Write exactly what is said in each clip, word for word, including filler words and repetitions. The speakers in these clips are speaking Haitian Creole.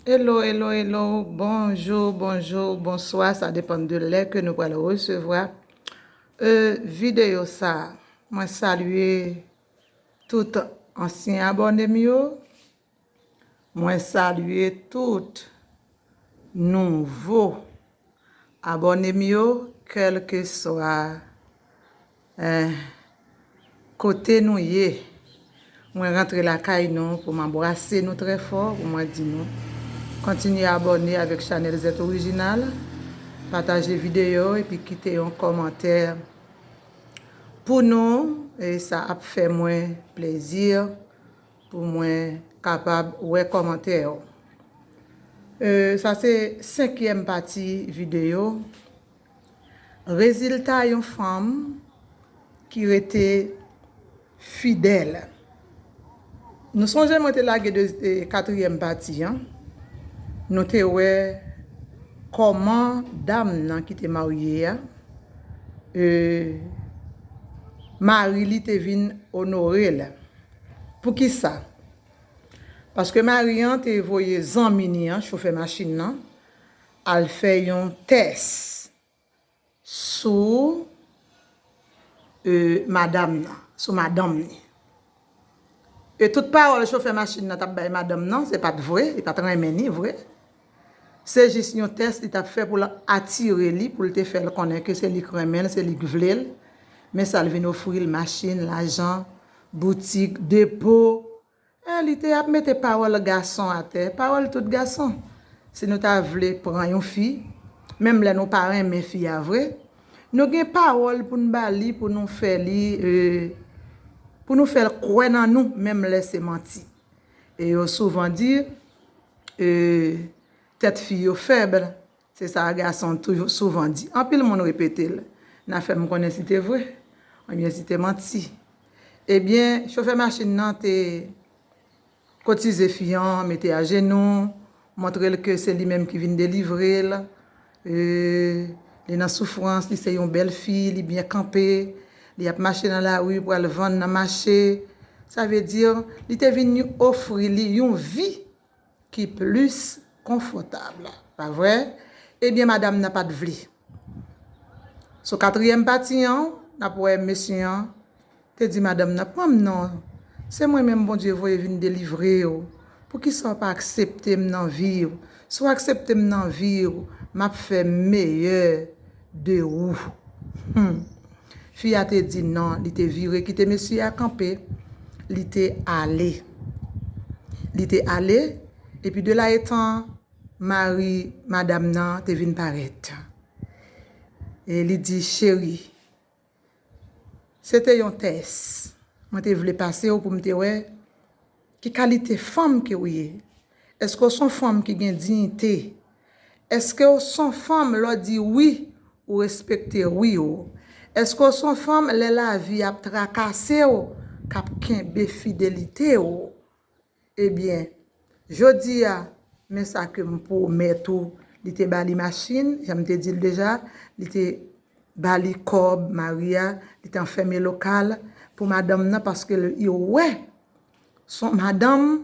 Hello, hello, hello. Bonjou, bonjou, bonswa. Sa depann de lè ke nou pral resevwa, e, videyo sa. Mwen salye tout ansyen abòne m yo. Mwen salye tout nouvo abòne m yo, kèlkeswa, eh, kote nou ye. Mwen rantre lakay nou pou m anbrase nou trè fò, pou mwen di nou kontinye abòne avèk chanèl Zèt Orijinal, pataje videyo epi kite yon kòmantè pou nou, e sa ap fè mwen plezi pou mwen kapab wè kòmantè yo. E, sa se senkyèm pati videyo. Rezilta yon fanm ki rete fidèl. Nou sonje mwen te lage de, e, katriyèm pati an. Nou te wè kòman dam nan ki te marye a, e, mari li te vin onore l. Poukisa? Paske mari an te voye zanmi ni an, chofè machin nan, al fè yon tès sou, e, madanm nan, sou madanm ni. E tout pawòl chofè machin nan t ap bay madanm nan, se pa t vre, li pa t renmen ni vre. Se jis yon tès li t ap fè pou l atire li, pou l te fè l konnen ke se li k renmen l, se li k vle l. Men sa l vin ofri l, machin, lajan, boutik, depo. E li te ap mete pawòl gason atè, pawòl tout gason. Si nou ta vle pran yon fi, menm lè nou pa renmen fi a vre, nou gen pawòl pou n ba li, pou nou fè li, e, pou nou fè l kwè nan nou, menm lè se manti. E yo souvan di, e, tèt fi yo fèb. Se sa gason toujou souvan di. Anpil moun repete l. N a fè m konnen si te vre, oubyen si te manti. Ebyen, chofè machin nan te kotize fi an, mete ajenou, montre l ke se li menm ki vin delivre l. E, li nan soufrans, li se yon bèl fi, li byen kanpe, li ap mache nan lari, pral vann nan mache. Sa vle di, li te vin ofri li yon vi ki plis konfòtab, pa vre? Ebyen, madanm nan pa t vle. Sou katriyèm pati an, n ap wè mesye an te di madanm nan, "Pran m non, se mwen menm Bondye voye vin delivre w. Poukisa w pa aksepte m nan vi w? Si w aksepte m nan vi w, m ap fè meyè de ou." Hmm. Fi a te di non, li te vire kite mesye a kanpe, li te ale. Li te ale, epi de la etan, mari madanm nan te vin parèt. E li di, "Cheri, se te yon tès mwen te vle pase w pou m te wè ki kalite fanm ke w ye. Èske w se yon fanm ki gen diyite? Èske w se yon fanm, lè w di wi, ou respekte wi w? Èske w se yon fanm, lè lavi ap trakase w, k ap kenbe fidelite w?" Ebyen, jodi a, men sa ke m pwomèt ou, li te ba li machin, jan m te di l deja, li te ba li kòb mari a, li te anfème lokal pou madanm nan, paske l, yo wè, se yon madanm,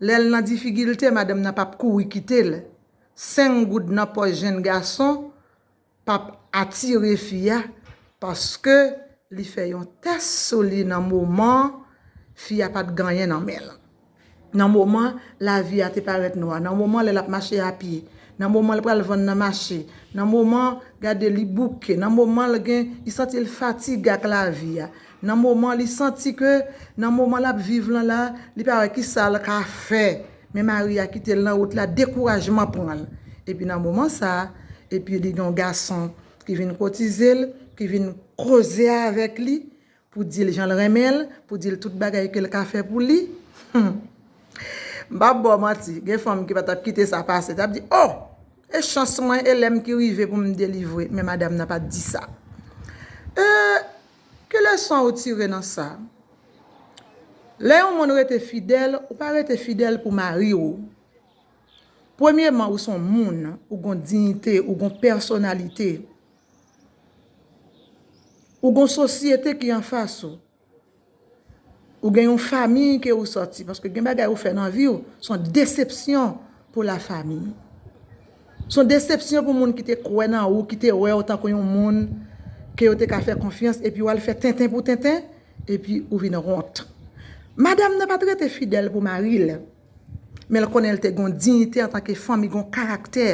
lè l nan difikilte, madanm nan p ap kouri kite l. Senk goud nan pòch jenn gason p ap atire fi a, paske li fè yon tès sou li nan moman fi a pa t gen anyen nan men l. Nan moman lavi a te parèt nwa, nan moman lè l ap mache apye, nan moman l pral vann nan mache, nan moman, gade, li bouke, nan moman l gen, li santi l fatige ak lavi a, nan moman li santi ke nan moman l ap viv lan la, li pa wè kisa l ka fè. Men mari a kite l nan wout la, dekourajman pran l. Epi nan moman sa a, epi li gen yon gason ki vin kotize l, ki vin koze avèk li, pou di l jan l renmen l, pou di l tout bagay ke l ka fè pou li. Hmm. M p ap ba w manti, gen fanm ki pa t ap kite sa pase, t ap di, "Oh, e chans mwen, e lè m ki rive pou m delivre." Men madanm nan pa t di sa. E, ki leson ou tire nan sa? Lè yon moun rete fidèl, ou pa rete fidèl pou mari w. Premyeman, ou se yon moun, ou gon diyite, ou gon pèsonalite, ou gon sosyete ki anfas ou, ou gen yon fanmi ke ou sòti, paske gen bagay ou fè nan vi w, se yon desepsyon pour la famille. Se yon desepsyon pou moun ki te kwè nan ou, ki te wè w tankou yon moun ke yo te ka fè konfyans, epi w al fè tenten pou tenten, epi ou vin wont. Madanm nan pa t rete fidèl pou mari l, men l konnen l te gon diyite antanke fanm, li gon karaktè,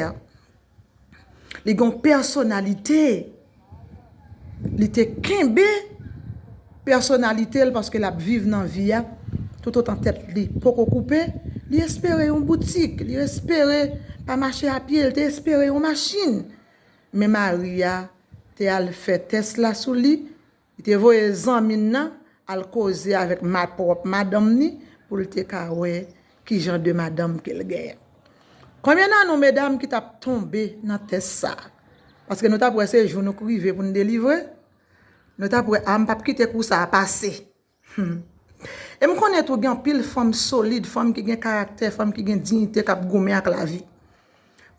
li gon pèsonalite. Li te kenbe pèsonalite l paske l ap viv nan vi a, toutotan tèt li poko koupe. Li espere yon boutik, li espere pa mache a pye, li te espere yon machin. Men mari a te al fè tès la sou li, li te voye zanmi l nan al koze avèk ma pwòp madanm ni pou l te ka wè ki jan de madanm ke l genyen. Konbyen nan nou medam ki t ap tonbe nan tès sa? Paske nou t ap wè se jou nou k rive pou n delivre. Nou t ap wè a m p ap kite kou sa a pase. Hmm. E m konnen tou gen anpil fanm solid, fanm ki gen karaktè, fanm ki gen diyite k ap goumen ak lavi.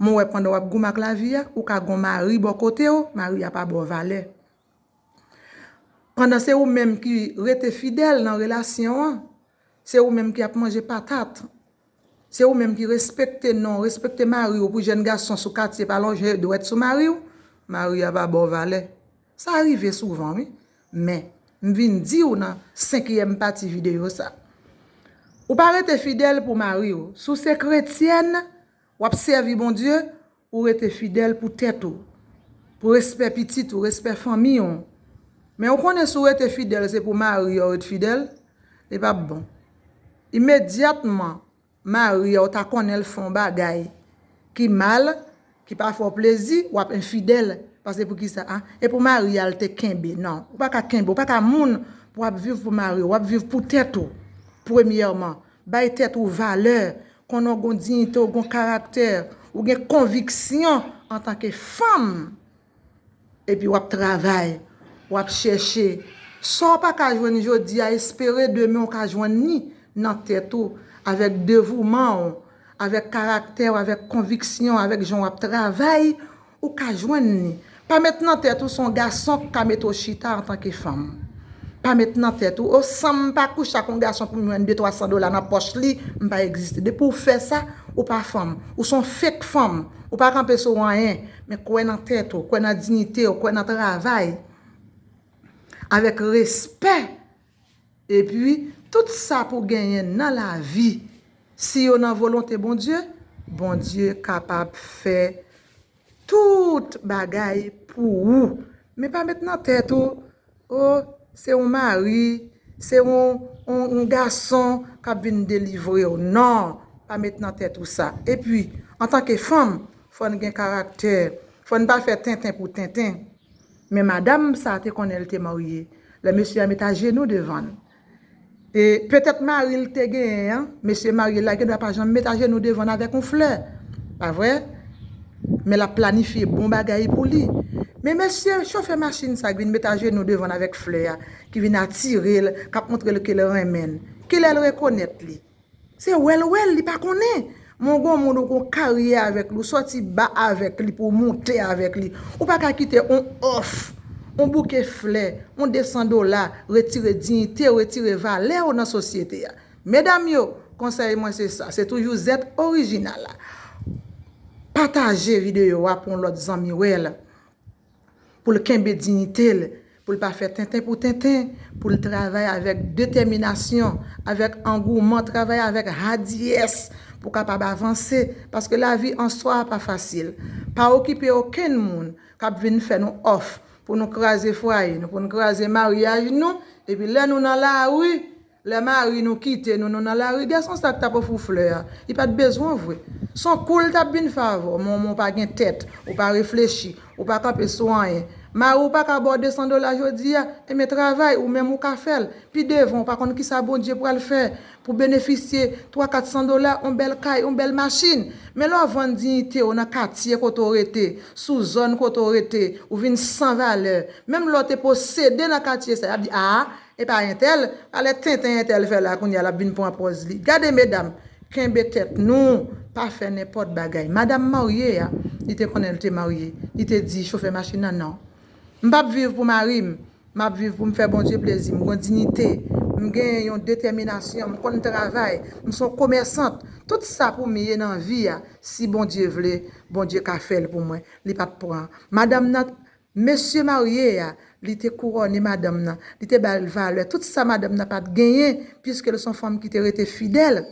Mwen wè pandan w ap goumen ak lavi a, ou ka gon mari bò kote w, mari a pa ba w valè. Pandan se ou menm ki rete fidèl nan relasyon an, se ou menm ki ap manje patat, se ou menm ki respekte non, respekte mari w pou jèn gason sou katye pa lonje dwèt sou mari w, mari a pa ba w valè. Sa rive souvan, wi. Men, m vin di w nan senkyèm pati videyo sa. Ou pa rete fidèl pou mari w. Si w se kretyèn, w ap sèvi Bondye, ou rete fidèl pou tèt ou, pou respè pitit ou, respè fanmi w. Men ou konnen si w rete fidèl, se pou mari a w ret fidèl, li p ap bon. Imedyatman, mari a w ta konnen l fè yon bagay ki mal, ki pa fè w plezi, w ap enfidèl. Paske poukisa, a? E pou mari a l te kenbe. Non, ou pa ka kenbe, ou pa ka moun pou w ap viv pou mari w, w ap viv pou tèt ou. Premyèman, bay tèt ou valè, konnen w gon diyite, w gon karaktè, ou gen konviksyon antanke fanm. Epi w ap travay, w ap chèche. Sa w pa ka jwenn jodi a, espere demen w ka jwenn ni nan tèt ou, avèk devouman w, avèk karaktè w, avèk konviksyon, avèk jan w ap travay, ou ka jwenn ni. Pa met nan tèt ou se yon gason k ka mete w chita antanke fanm. Pa met nan tèt ou, o, san m pa kouche ak yon gason pou m jwenn de twa san dola nan pòch li, m pa egziste. Depi w fè sa, ou pa fanm. Ou se yon fake fanm. Ou pa kanpe sou anyen. Men kwè nan tèt ou, kwè nan diyite w, kwè nan travay. Avèk respè. Epi, tout sa pou genyen nan lavi, si yo nan volonte Bondye, Bondye kapab fè tout bagay pou ou. Men pa met nan tèt ou, o, se yon mari, se yon, yon, yon gason k ap vin delivre w. Non, pa met nan tèt ou sa. Epi, antanke fanm, fò n gen karaktè. Fò n pa fè tenten pou tenten. Men madanm sa te konnen l te marye. Lè mesye a met ajenou devan l. E petèt mari l te genyen an, mesye marye l la gendwa pa janm met ajenou devan l avèk yon flè. Pa vre? Men l ap planifye bon bagay pou li. Men mesye chofè machin sa k vin met ajenou devan l avèk flè a, ki vin atire l, k ap montre l ke l renmen l. Kilè l rekonèt li? Se wè l wè l, li pa konnen. Men w gon moun ou gon karyè avèk li, ou sòti ba avèk li pou w moute avèk li. Ou pa ka kite on òf, on bouke flè, on de san dola retire diyite w, retire valè w nan sosyete a. Medam yo, konsèy mwen se sa, se toujou zèt orijinal la. Pataje videyo a pou yon lòt zanmi wè l. Pou l kenbe diyite l, pou l pa fè tenten pou tenten, pou l travay avèk detèminasyon, avèk angouman, travay avèk hadyès pou w kapab avanse, paske lavi an swa pa fasil. Pa okipe okenn moun k ap vin fè nou òf pou nou kraze fwaye nou, pou nou kraze maryaj nou, epi lè nou nan lari, lè mari nou kite nou, nou nan lari, gason sa k t ap ofri w flè a, li pa t bezwen w vre. Se yon kou l t ap vin fè avè w, men w pa gen tèt, ou pa reflechi, ou pa kanpe sou anyen. Mari w pa ka ba w de san dola jodi a, enben travay, ou menm ou ka fè l. Pi devan, ou pa konn kisa Bondye pral fè pou benefisye twa, kat san dola, yon bèl kay, yon bèl machin. Men lè w vann diyite w nan katye kote w rete, sou zòn kote w rete, ou vin san valè. Menm lè w te posede nan katye sa, y ap di, a, e pa entèl, alè tenten entèl fè la, kounye a l ap vin pran pòz li. Gade medam, kenbe tèt nou, pa fè nenpòt bagay. Madanm marye a, li te konnen l te marye, li te di chofè machin nan, non. M p ap viv pou mari m, m ap viv pou m fè Bondye plezi, m gon diyite, m gen yon detèminasyon, m konn travay, m se yon komèsant. Tout sa pou m ye nan vi a, si Bondye vle, Bondye ka fè l pou mwen. Li p ap pran. Madanm nan, mesye marye a, li te kourone madanm nan, li te ba l valè. Tout sa madanm nan pa t genyen, piske l se yon fanm ki te rete fidèl.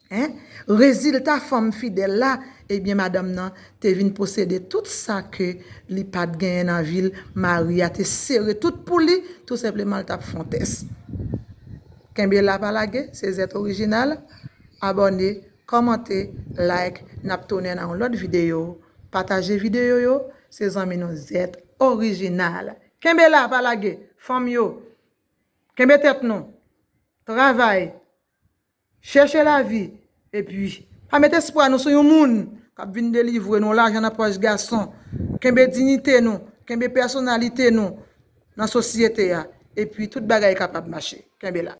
Hein? Rezilta fanm fidèl la, ebyen, madanm nan te vin posede tout sa ke li pa t genyen nan vi l. Mari a te sere tout pou li, tou senpleman, l t ap fè yon tès. Kenbe la, pa lage, se Zèt Orijinal. Abòne, kòmante, like, n ap tounen nan yon lòt videyo. Pataje videyo yo, se zanmi nou Zèt Orijinal. Kenbe la, pa lage, fanm yo. Kenbe tèt nou. Travay. Chèche lavi. Epi, pa met espwa nou sou yon moun k ap vin delivre nou, lajan nan pòch gason. Kenbe diyite nou, kenbe pèsonalite nou nan sosyete a. Epi, tout bagay kapab mache. Kenbe la.